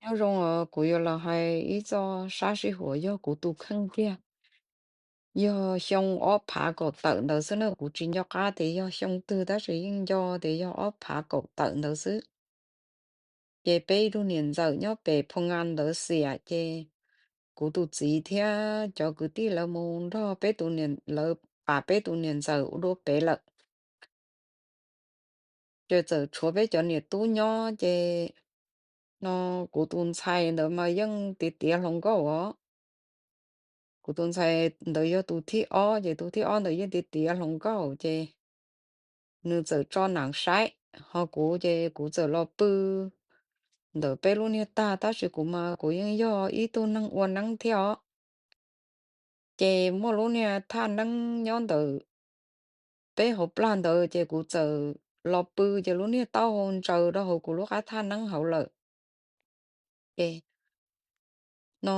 Nyob zoo os, kuv yuav los hais ib txoj sab sij huam yog kuv tus kheej tiag. Yog xyoo ob phav kaum tawm ntawd xwb na, kuv tsis nco qab tias yog xyoo twg tab sis yeej nco tias yog ob phav kaum tawm ntawd xwb. Ces peb ib tug niam ntxawm nyob pem Phoo Nga ntawd xiam, ces kuv tus txiv thiab cov kwv tij lawv mus nrog peb tus niam, lawv pam peb tus niam ntxawm ua dua pem lawm. Ces txawm tshuav peb cov niam tub nyob, ces no kuv tus ntxhais ntawd mas yeej tiav tiav hluas nkauj os. Kuv tus ntxhais ntawd yog tus thib ob, ces tus thib ob ntawd yeej tiav tiav hluas nkauj, ces nws txawm tso nam saib, ho kuv ces kuv txawm los pw ntawm peb lub niag tag, tab sis kuv mas kuv yeej yog ib tug neeg ua neeb thiab os. Ces muaj lub niag thaj neeb nyob ntawm peb hauv plag ntawd, ces kuv txawm los pw, ces lub niag taub hau ntsaws rau hauv kuv lub qab thaj neeb hauv lawm. Ces no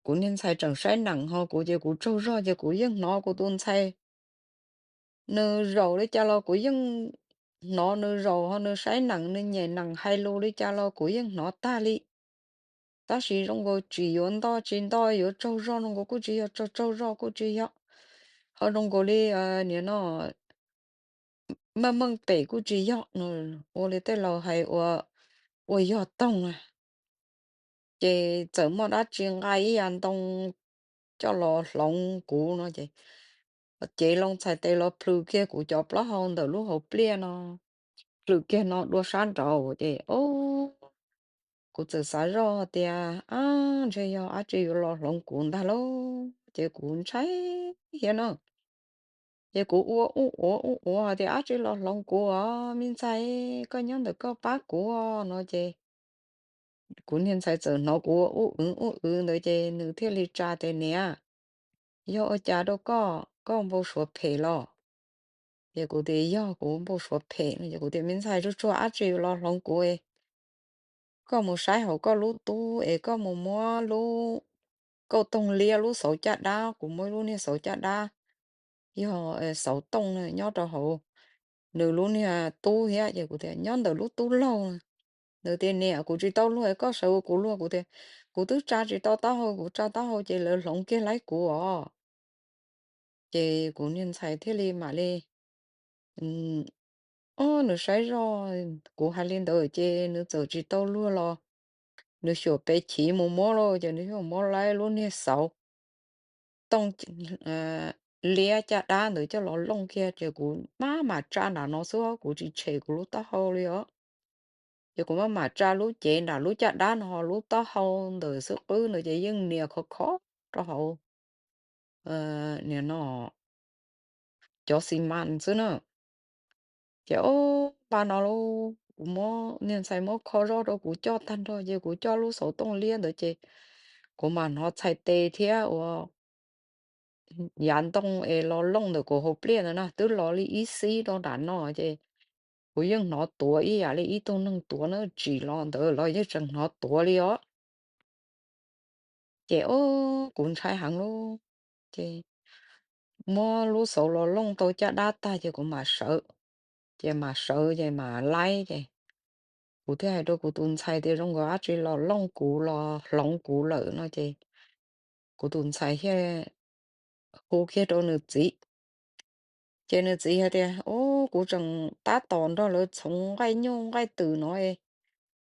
kuv niag ntxhais tseem saib neem ho kuv ces kuv tsaug zog, ces kuv yeej hnov kuv tus ntxhais nws zaum li cas los kuv yeej hnov nws zaum, ho nws saib neem, nws nyem neem hais lus li cas los kuv yeej hnov tag li. Tab sis zoo nkaus tsis yuav ntoj tsis ntoj, yuav tsaug zog zoo nkaus kuj tsis yog, tsaug tsaug zog kuj tsis yog, ho zoo nkaus li niam no meej meej pem kuj tsis yog no, ua li tej laus hais ua, ua yog toog na. Ces txawm muaj dab tsi nqa ib yav ntoo coj los hloov kuv no ces, cev loo txhais tes los plhws kiag kuv cov plaub hau ntawm lub hauv pliaj no, plhws kiag no dua sab nraud ces o, kuv txawm xav zoj tias, ab, ntshe yog dab tsi yuav los hloov kuv ntag lauj, ces kuv ntshai thiab no. Ces kuv ua ub ua ub ua tias dab tsi los hloov kuv os, me ntxhais, koj nyob ntawm koj pab kuv no ces kuv niag ntxhais txawm hnov kuv ua ub wv ub wv ntawd ces nws thiaj li tsa tias, niam, yog ua cas rau koj, koj npau suav phem los? Ces kuv tias yog kuv npau suav phem no ces kuv tias, me ntxhais, tsuag tsuag dab tsi los hloov kuv, koj mus saib hauv koj lub tub es koj mus muab lub kauj toog liab lub xauv caj dab, kuv muab ib lub niag xauv caj dab yog xauv tooj nyob rau hauv nws lub niag tub thiab, ces kuv tias nyob ntawm lub tub laug. Nws tias niam, kuv tsis tau luag, koj sawv ua kuv luag. Kuv tias kuv twb tsa tsis tau taub hau, kuv tsa taub hau ces lawv hloov kiag laib kuv os. Ces kuv niag ntxhais thiaj li mam li, o, nws saib zoj kuv hais li ntawd ces nws txawm tsis tau luag los nws xyuam pes chiv mus muab lauj, ces nws xyuam muab laib lub niag xauv tooj liab caj dab ntawd coj los looj kiag ces kuv maj mam tsa nram no xwb, kuv tsis tshem kuv lub taub hau li os. Ces kuv maj mam tsa lub cev nram lub caj dab no, lub taub hau ntawm xwb qwb ntawd ces yeej nias khov kho rau hauv niam no cov xi mas xwb na. Ces o, npaj no lauj, kuv muab niag ntxhais muab kho zoj rau kuv coj tag nrho ces kuv coj lub xauv tooj liab ntawd ces kuv mam hnov txhais tes thiab ua yav ntoo es los looj ntawm kuv hauv pliaj ntawd na, twb los li ib xib rau nram no ces kuv yeej hnov tuav ib yam li ib tug neeg tuav na, tsim los ntawd los yeej tseem hnov tuav li os. Ces o, kuv ntshai heev lauj, ces muab lub xauv los looj tau caj dab tag ces kuv mam sawv. Ces mam sawv ces mam laib ces kuv thiaj hais rau kuv tus ntxhais tias zoo nkaus dab tsi los looj kuv los hloov kuv lawm no ces kuv tus ntxhais thiaj hu kiag rau nws txiv. Ces nws txiv hais tias, o, kuv tseem tab tom nrog lawv txhoov nqaij nyuj nqaij twm no,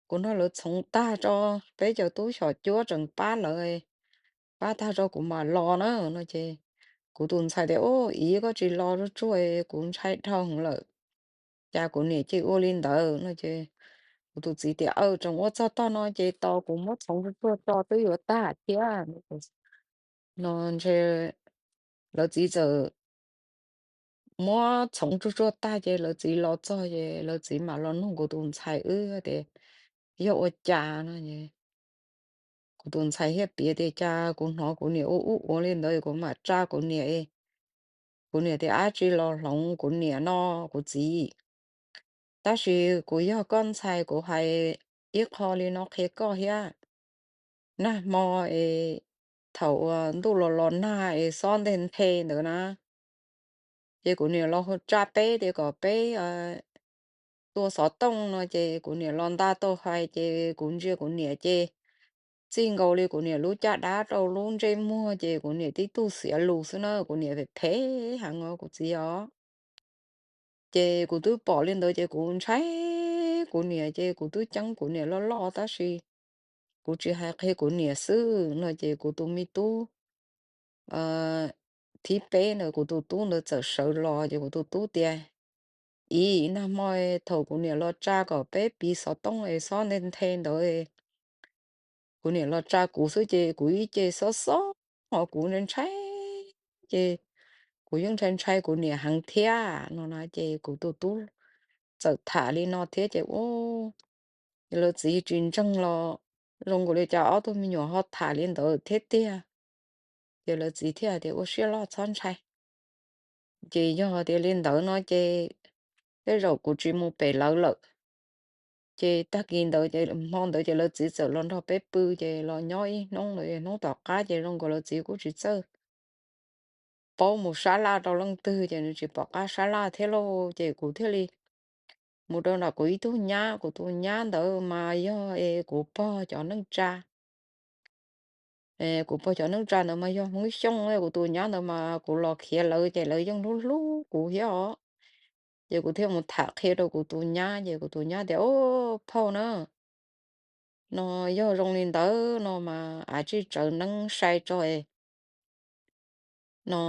kuv nrog lawv txhoov tag tso, peb cov tub xyom cuab tseem pab lawv, pab tag tso kuv mam los na no ces kuv tus ntxhais tias, o, iv, koj tsis los tsuag tsuag, kuv ntshai dhau heev lawm, cas kuv niam cia ua li ntawd no ces kuv tus txiv tias, aw, tseem ua txog tog no ces tos kuv muab txhoov tsuag tsuag tso twb yuav tag thiab no ntshe lawv txiv txawm muab txhoov tsuag tsuag tag ces lawv txiv los txog ces lawv txiv mam los nug kuv tus ntxhais wb tias yog ua cas no. Kuv tus ntxhais thiaj piav tias cas kuv hnov kuv niam ua ub ua li ntawd, kuv mam tsa kuv niam, kuv niam tias dab tsi los hloov kuv niam no kuv txiv. Tab sis kuv yog koj ntxhais kuv hais ib qho li no qhia koj thiab. Nag hmo es thaum uas ntuj los los nag es xob nteg nthe ntawd na, ces kuv niam los tsa peb tias kom peb tua xov tooj no ces kuv niam los nta tau hais ces kuv ntsia kuv niam ces txij nkaus li kuv niam lub caj dab rau lub ntsej muag ces kuv niam tib tug xiav lus xwb na, kuv niam phem phem heev os kuv txiv os. Ces kuv twb pom li ntawd ces kuv ntshai kuv niam ces kuv twb ceeb kuv niam loj loj tab sis kuv tsis hais qhia kuv niam xwb no ces kuv tus me tub thib peb ntawd kuv tus tub ntawd txawm sawv los ces kuv tus tub tias, Iv, nag hmo thaum kuv niam los tsa kom peb piv xov tooj es xob nthe nthe ntawd, kuv niam los tsa kuv xwb ces kuv ib ce xob xob ho kuv ntshai ntshai ces kuv yeej ntshai ntshai kuv niam heev thiab no na ces kuv tus tub txawm tham li no thiab ces ua lawv txiv tsis ntseeg los zoo nkaus li cas ob tug me nyuam ho tham li ntawd thiab tiag. Ces lawv txiv thiaj tias, Ua siab loj txhob ntshai. Ces yog tias li ntawd no ces tej zaum kuv tsis mus pem lawv lawm. Ces tag kis ntawd ces hmo ntawd ces lawv txiv txawm los nrog peb pw ces los nyob ib hnub ntawd hnub tom qab ces zoo nkaus lawv txiv kuj tsis txawj paub mus sab laj rau leej twg ces nws tsis pom qab sab laj thiab lauj ces kuv thiaj li mus rau nram kuv ib tug nyab, kuv tus nyab ntawd mas yog es kuv pog cov neej tsa kuv pog cov neej tsa ntawd mas yog Hmoob Xyooj, kuv tus nyab ntawd mas kuv los khiav lawv ces lawv yeej hlub hlub kuv thiab os. Ces kuv thiaj mus tham qhia rau kuv tus nyab ces kuv tus nyab tias, Au, phauj na, no yog zoo li ntawd no mas av tsij tsawv neeb sai tso no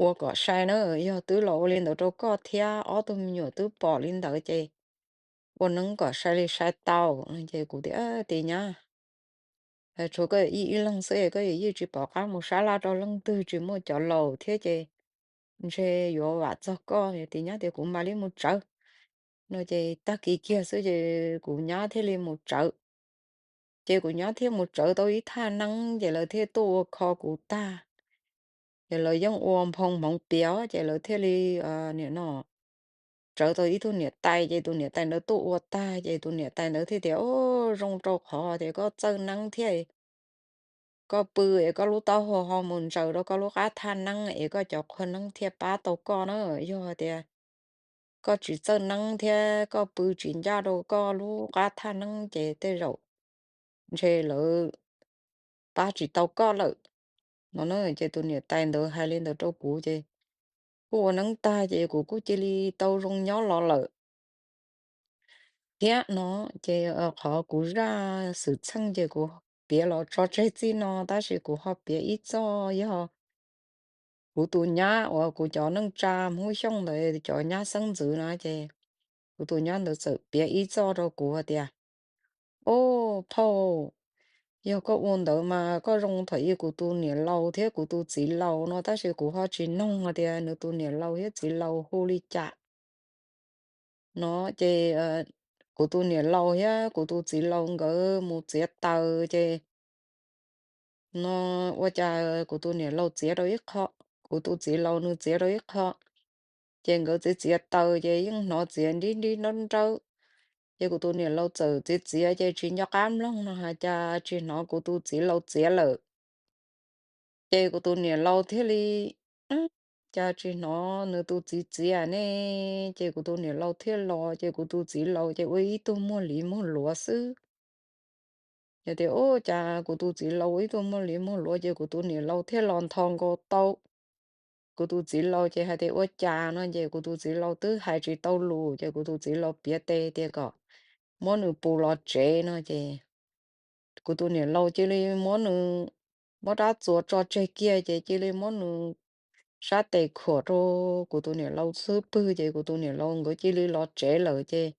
ua kom sai na, yog twb los ua li ntawd rau koj thiab ob tug me nyuam twb pom li ntawd ces ua neeb kom sai li sai tau. Ces kuv tias, Tis nyab, tshuav koj ib ib leeg xwb koj yuav yeej tsis pom qab mus sab laj rau leej twg, tsis muaj cov laus thiab ces ntshe yuav vam txog koj. Tis nyab tias, Kuv mam li mus tsawv no ces tag kis kiag xwb ces kuv nyab thiaj li mus tsawv. Ces kuv nyab thiaj mus tsawv tau ib thaj neeb ces lawv thiaj tuaj ua kho kuv tag. Ces lawv yeej ua nphoo hmoov pias ces lawv thiaj li nim no tsawv tau ib tug niam tais ces tus niam tais ntawd tuaj ua tag ces tus niam tais ntawd thiaj tias, Au, zoo rau qhov tias koj txawj neeb thiab koj pw es koj lub taub hau ho mus ntsaws rau koj lub qab thaj neeb es koj cov qhua neeb thiaj pab tau koj na. Yog tias koj tsis txawj neeb thiab koj pw tsis ncaj rau koj lub qab thaj neeb ces tej zaum ntshe lawv pab tsis tau koj lawm no. Ces tus niam tais ntawd hais li ntawd rau kuv ces kuj ua neeb tag ces kuv kuj cia li tau zoo nyob los lawm thiab no. Ces qhov kuv zaj xwm txheej ces kuv piav los tso tseg txij no tab sis kuv ho piav ib txoj yog kuv tus nyab uas kuv cov neej tsa Hmoob Xyooj ntawd cov nyab xeeb ntxwv na ces kuv tus nyab ntawd txawm piav ib txoj rau kuv hais tias, Au, phauj, yog koj ua ntawd mas koj zoo thaum ub kuv tus niam laus thiab kuv tus txiv laus no tab sis kuv ho tsis noog hais tias nws tus niam laus thiab txiv laus hu li cas no. Ces kuv tus niam laus thiab kuv tus txiv laus nkawd mus txiav taws ces no ua cas kuv tus niam laus txiav rau ib qho, kuv tus txiv laus nws txiav rau ib qho. Ces nkawd txiav txiav taws ces yeej hnov txiav nrib nrib nrawb nrawb. Ces kuv tus niam laus txawm txiav txiav ces tsis nco qab mloog no has cas tsis hnov kuv tus txiv laus txiav lawm. Ces kuv tus niam laus thiaj li, Cas tsis hnov nws tus txiv txiav ne? Ces kuv tus niam laus thiaj los ces kuv tus txiv laus ces ua ib tug muag liv muag luav xwb. Yog tias, Ub, cas kuv tus txiv laus ua ib tug muag liv muag luav? Ces kuv tus niam laus thiaj los nthos nkaus tau kuv tus txiv laus ces hais tias, Ua cas no? Ces kuv tus txiv laus twb hais tsis tau lus ces kuv tus txiv laus piav tes tias kom muab nws pus los tsev no ces kuv tus niam laus cia li muab nws, muab rab txuas tso tseg kiag ces cia li muab nws sab tes khuam rau kuv tus niam laus xub pwg ces kuv tus niam laus nkawd cia li los tsev lawm ces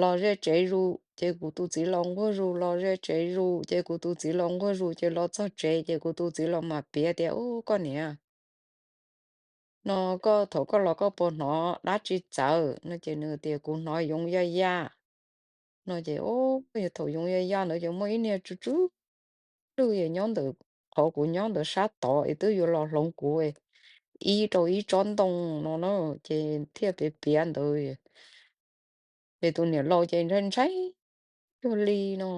los ze tsev zus ces kuv tus txiv laus nquag zus, los ze tsev zus ces kuv tus txiv laus nquag zus ces los txog tsev ces kuv tus txiv laus mam piav tias, Ub, koj niam, no koj thaum koj los koj puas hnov dab tsi txawv no? Ces nws tias, Kuv hnov yoov yaj yaj no ces, Ub, yog thaum yoov yaj yaj ntawd ces muaj ib niag tsw tsw lwj nyob ntawm qhov kuv nyob ntawd sab tod es twb yuav los hloov kuv ib rau ib tsob ntoo no na. Ces thiaj piav piav ntawd ces tus niam laus ces ntshai ntshai cuag li no.